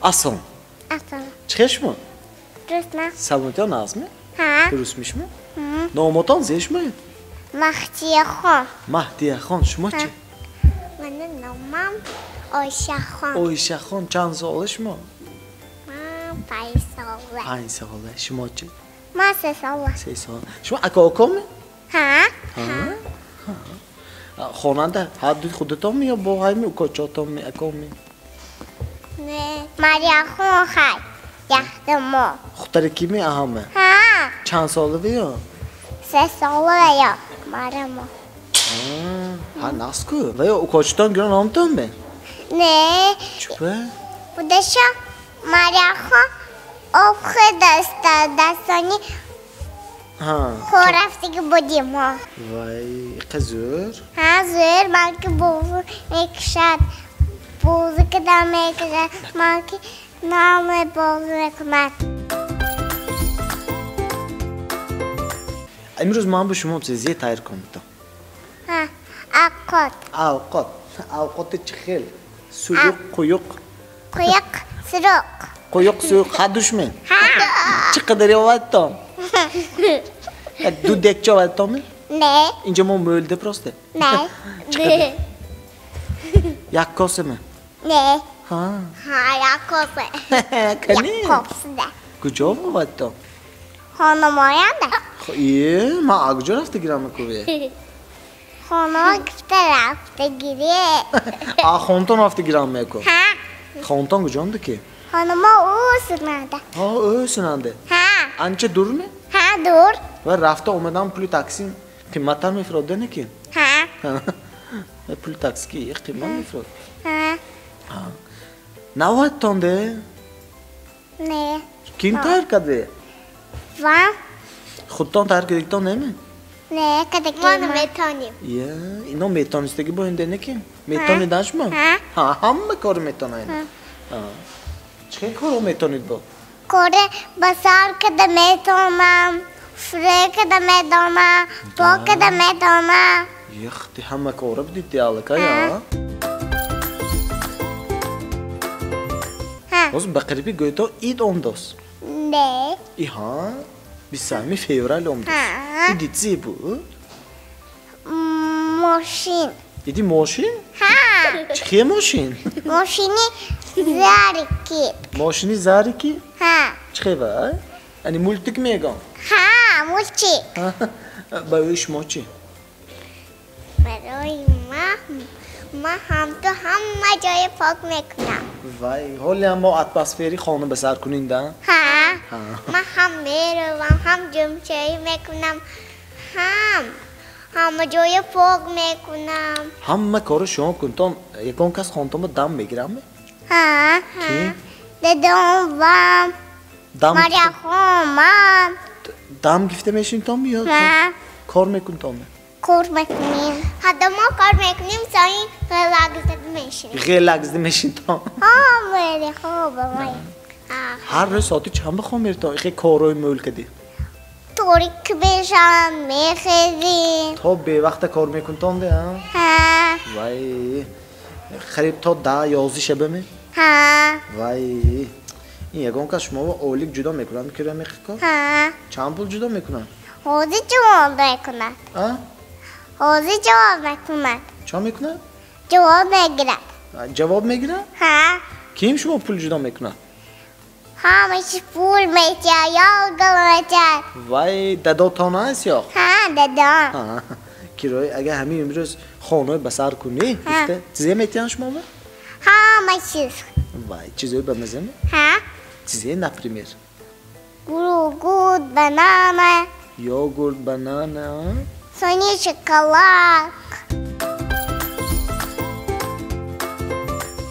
Ассалом. Ассалом. Чӣ шумо? Дуруст на. Саломатиён нағзми? Ҳа. Дуруст мишми? Номотон зе шумо? Маҳдияхон. Маҳдияхон, шумо чӣ? Мани номам Ойшахон. Ойшахон, чанд сола шумо? Ман 5 сола. 5 сола. Шумо чӣ? Ман 3 сола. 3 сола. Шумо ака-укоми? Ҳа. Ҳа. Хонанда ҳар дуи худатонми ё бо ҳайми укочотонми, акоми? Не, Марияхон хай. Яхтамо. Хутари кими аҳама? Ҳа. Чанд солави ё? 3 сола ё Марамо. Ҳа, нағз-ку. Ва ё укочотон гирон омтонми? Не. Чупа? Будаша Марияхон об хӯрдаста дастони хорафтиги будим ҳо. Вай, иқа зӯр. Ҳа, зӯр, балки бову мекушад. Бозӣ када мекушад, балки наме бозӣ мекунад. Имрӯз ман бо шумо чизе тайёр кардам. Ҳа, авқот. Авқот. Авқоти чӣ хел? Суюқ, қуюқ? Қуюқ, суруқ. Қуюқ, суюқ, ҳа душмен? Ҳа. Чӣ қадар овардтон? Як ду декча овардтонми? Не. Инҷа мо мӯлде просто. Не. Чӣ қадар? Як косаме? Не. Ҳа. Ҳа, як коса. Кани? Як коса. Куҷо овардтон? Хонамоянда. Е, ман аз куҷо рафта гирам куве? Хонамо гуфта рафта гире. А хонтон рафта гирам меку? Ҳа. Хонтон куҷонда ки? Хонамо ӯ сунанда. Ҳа, ӯ сунанда. Ҳа. Анча дурми? Ҳа, дур. Ва рафта омадан пули такси қимматтар мефурод, не ки? Ҳа. Пули такси ки қиммат мефурод. Ҳа. Навардтон де? Не. Ким тайёр карде? Ва? Худтон тайёр кардагитон неме? Не, кардагӣ мо наметонем. Е, ино метонистагӣ бо ин де не ки? Метонидан шумо? Ҳа. Ҳа, ҳама корро метонад ино. Ҳа. Чӣ хел корро метонид бо? Коре ба сар када метонам, фуре када медонам, пок када медонам. Яхти, ҳама корро бидид аллакай, а? Ҳа. Ҳозир ба қариби гӯё ид омдост. Не. Иҳа, 23 феврал омдост. Ҳа. Иди чӣ буд? Мошин. Иди мошин? Ҳа. Чӣ хел мошин? Мошини зарики. Мошини зарики? Ҳа. Чӣ хел вай? Яъне мултик мегӯям? Ҳа, мултик. Барои шумо чӣ? Барои ман ҳамту ҳама ҷоя пок мекунам. Вай, ҳоле ҳам мо атмосфери хона ба сар кунем, да? Ҳа. Ҳа. Ман ҳам меравам, ҳам ҷумчаӣ мекунам, ҳам ҳама ҷоя пок мекунам. Ҳама корро шумо кунтон, ягон кас хонатонро дам мегирамми? Ҳа. Ки? Дадом, вам, Дам Марияхон, ман. Дам гирифта мешинтонми ё Ҳа. кор мекунтонми? Кор мекунем. Ҳадда мо кор мекунем, сои ғелагзда мешинем. Ғелагзда мешинтон? Ҳа, Марияхон, бабай. Ҳар рӯз соати чанд ба хоб меритон? Ихе корҳои мӯл кардӣ? Торик мешавам, мехезем. То бевақта кор мекунтон де, а? Ҳа. Вай, қариб то 10, 11 шабами? Ҳа. Вай, ин ягон кас шуморо ойлик ҷудо мекунад, кира мехоҳӣ кор? Ҳа. Чанд пул ҷудо мекунад? Ҳозир ҷавоб мекунад. А? Ҳозир ҷавоб мекунад. Чӣ мекунад? Ҷавоб мегирад. Ҷавоб мегирад? Ҳа. Ким шумо пул ҷудо мекунад? Ҳамаи пул метиҳад, ёлгол метиҳад. Вай, дадотон аст ё? Ҳа, дадом. Ҳа. Кироя, агар ҳамин имрӯз хонаро ба сар кунӣ, Ҳа. гуфта, чизе метиҳанд шуморо? Ҳама чиз. Вай, чизое ба маза-ми? Ҳа. Чизе, например? Йогурт, банана. Йогурт, банана, а? Сони шоколад.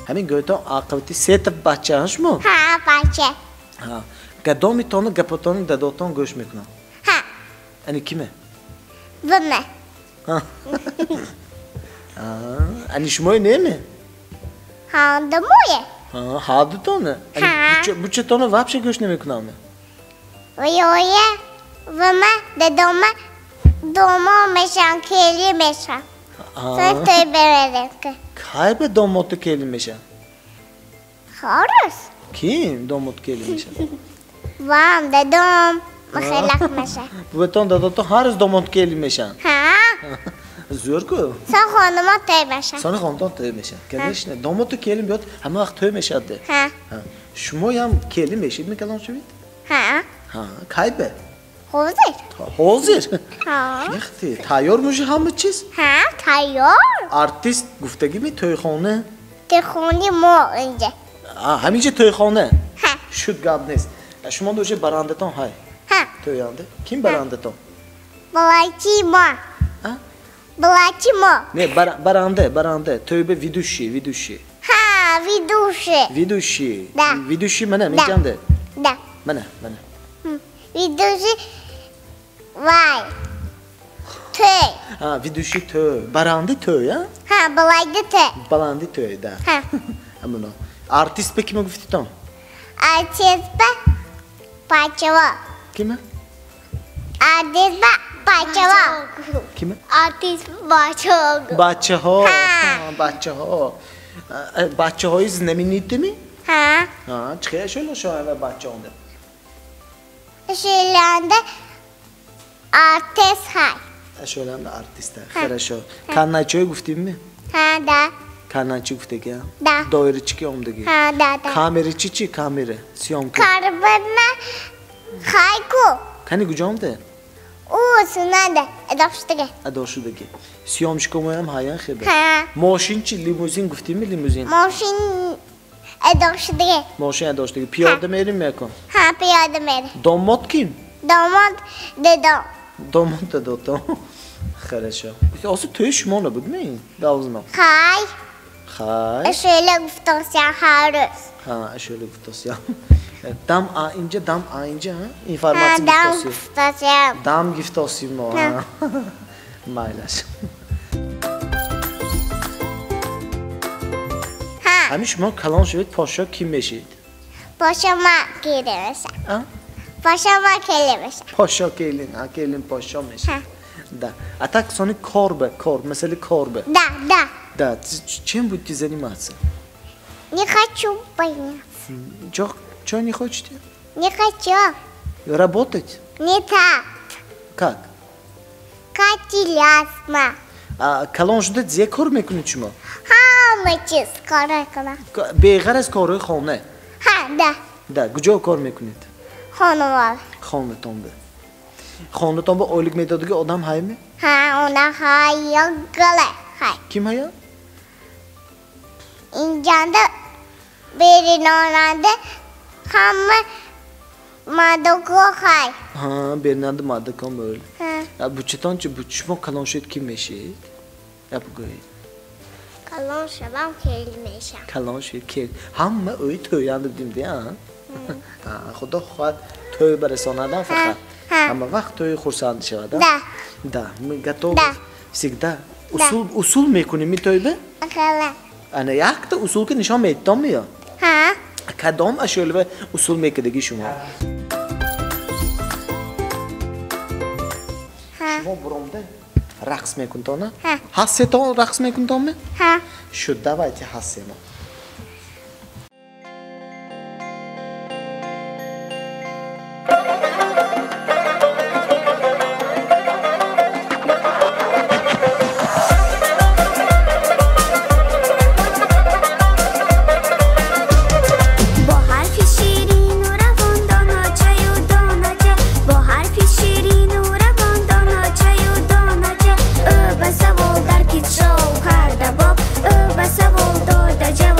Ҳамин гӯятон ақибати сета бачаанд шумо? Ҳа, бача. Ҳа. Гадомитону гапотони дадотон гӯш мекунанд? Ҳа. Ани киме? Ваме. Ҳа. Ани шумое неме? Ҳа, дамое. Ҳа, ҳардутоне? Ани Ҳа. бучатоно вообще гӯш намекунам? Ваёе, ваме, дадома, домо мешан, кели мешан. Ҳа. Сои той беререм ки. Кай ба домоту келин мешан? Хорус. Ким домод келин мешавад? Вам, дадом, махелак меша. Буватон, дадотон ҳар рӯз домод келин мешаванд? Ҳа. Зӯр ку? Сон хонамо тӯй меша. Сони хонатон тӯй мешавад. Конечно, домоту келин биёд, ҳама вақт тӯй мешавад. Ҳа. Шумоям келин мешид мекалон шавид? Ҳа. Ҳа, кай бе? Ҳозир. Ҳозир? Ҳа. Яхти, тайёр муши ҳама чиз? Ҳа, тайёр. Артист гуфтагими тӯйхона? Тӯйхонаи мо инҷа. Ҳаминҷа тӯйхона? Ҳа. Шуд гап нест. Шумо уже барандатон ҳай? Ҳа. Тӯянда? Ким барандатон? Балачи мо. А? Балачи мо. Не, баранда, баранда. Тӯйба ведущий, ведущий. Ҳа, ведущий. Ведущий. Да. Ведущий мана, минҷанда. Да. Мана, мана. Ведущий вай. Тӯй. Ҳа, ведущий тӯй. Баранда тӯй, а? Ҳа, баланди тӯй. Баланди тӯй, да. Ҳа. Ҳамуно. Артист бе кима гуфтитон? Артист бе Пачаво. Кима? Артист бе Пачаво. Кима? Артист бачаҳо. Бачаҳо. Ҳа. Бачаҳо. Бачаҳои знаменитыми? Ҳа. Ҳа, чӣ хел шуд шоява бачаонда? Шӯланда артист ҳай. Шӯланда артист ҳай. Хорошо. Канначой гуфтимми? Ҳа, да. Канначи гуфтаги, а? Да. Доирачи ки омдаги? Ҳа, да, да. Камерачи чи? Камера, съёмка. Карбана хайку. Кани куҷо омда? У сунанда, адошудаги. Адошудаги. Съёмщикомоям ҳаян хебе. Ҳа. Мошин чи? Лимузин гуфтимми лимузин? Мошин адошудаги. Мошин адошудаги. Пиёда мерим якон? Ҳа, пиёда мерим. Домод ким? Домод дедом. Домод дедотон. Хорошо. Оси тӯи шумо набудми? Должно. Хай. Хай. Ашӯла гуфтосям ҳар рӯз. Ҳа, ашӯла гуфтосям. Дам а инҷа, дам а инҷа, ҳа? Информатсия дам гуфтосӣ. Гуфтосям. Дам гуфтосим мо, ҳа. Майлаш. Ҳа. Ҳамин шумо калон шавед, подшоҳ ким мешед? Подшоҳ ма келин мешам. А? Подшоҳ ма келин мешам. Подшоҳ келин, ҳа, келин подшоҳ мешед. Ҳа. Да. А так сони кор бе, кор, масали кор бе. Да, да. Да, чем будете заниматься? Не хочу заниматься. Чё, чё не хочете? Не хочу. Работать? Не так. Как? Катилясма. А калон шуда зе кор мекунед шумо? Ҳама чиз кор мекунам. Беғар аз корҳои хона? Ҳа, да. Да, куҷо кор мекунед? Хонавор. Хонатон бе. Хонатон бе ойлик медодиги одам ҳайми? Ҳа, она ҳай, ёгала ҳай. Ким ҳая? Инҷанда беринонанда ҳама мардуко ҳай. Ҳа, беринанда мардуко мӯл. Ҳа. Бучатон чи? Шумо калон шуд ким мешед? Я бигӯед. Калон шавам келин мешам. Калон шуд келин. Ҳама ӯй тӯянда будим, де, а? Ҳа, Худо хоҳад тӯй барасонадам фақат. Ҳа. Ҳама вақт тӯи хурсанд шавад, а? Да. Да, мы готовы Да. всегда. Да. Усул, усул мекунем ми тӯйба? Хала. Ана якта усул ки нишон медитон меё? Ҳа. Кадом ашёлва усул мекардаги шумо? Ҳа. Шумо буромда рақс мекунтона? Ҳа. Ҳассетон рақс мекунтонме? Ҳа. Шуд, давайте ҳассемо. Бо ҳарфи ширину равон доначаю донача, бо ҳарфи ширину равон доначаю донача, ӯ ба савол дар китшов карда боб, ӯ ба савол дода ҷавоб.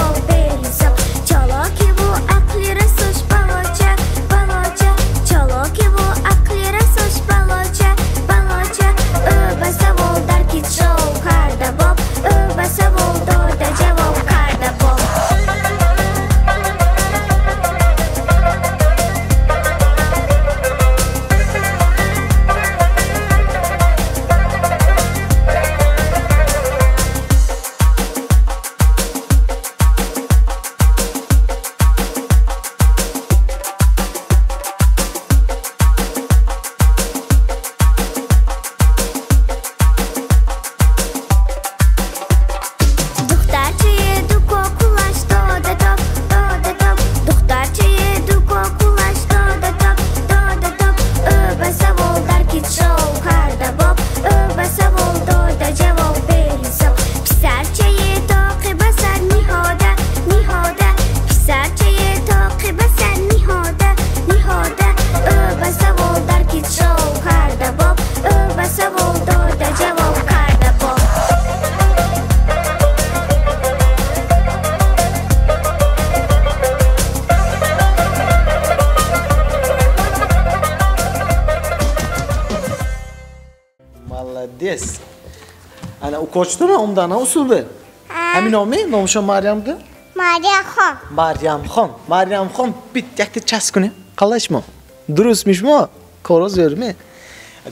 Укочтона омдана усулбе. Ҳамин номи? Номшон Марьямда? Марьямхон. Марьямхон. Марьямхон бит якта час кунем. Қалай шумо? Дурустми шумо? Коро зӯрми?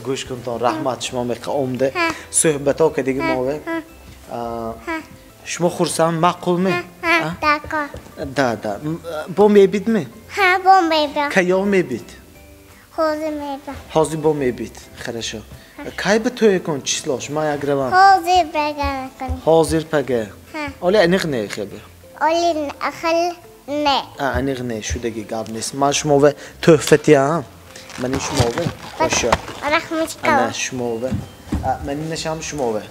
Гӯш кунтон, раҳмат шумо меқа омда. Суҳбато кадиги мове. Шумо хурсанд маъқулми? Дако. Да, да. Бо мебидми? Ҳа, бо мебид. Каё мебид? Ҳозир мебид. Ҳозир бо мебид. Хорошо. Кай ба тӯй кун числош? Ман як равам. Ҳозир пага мекунем. Ҳозир пага. Оли аниқ не хебе. Оли ахал не. Аниқ не, шудаги гап нест. Ман шумове тӯҳфа тиям. Мани шумове. Пошо. Раҳмат. Ана шумове. Мани нашам шумове.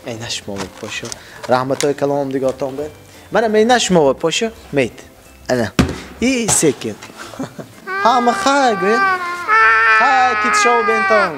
Эй шумове пошо. Раҳматои калом диготон бе. Мана мей шумове пошо. Мейт. Ана. И секин. Ҳама хай гӯ. Хай кит шоу бентон.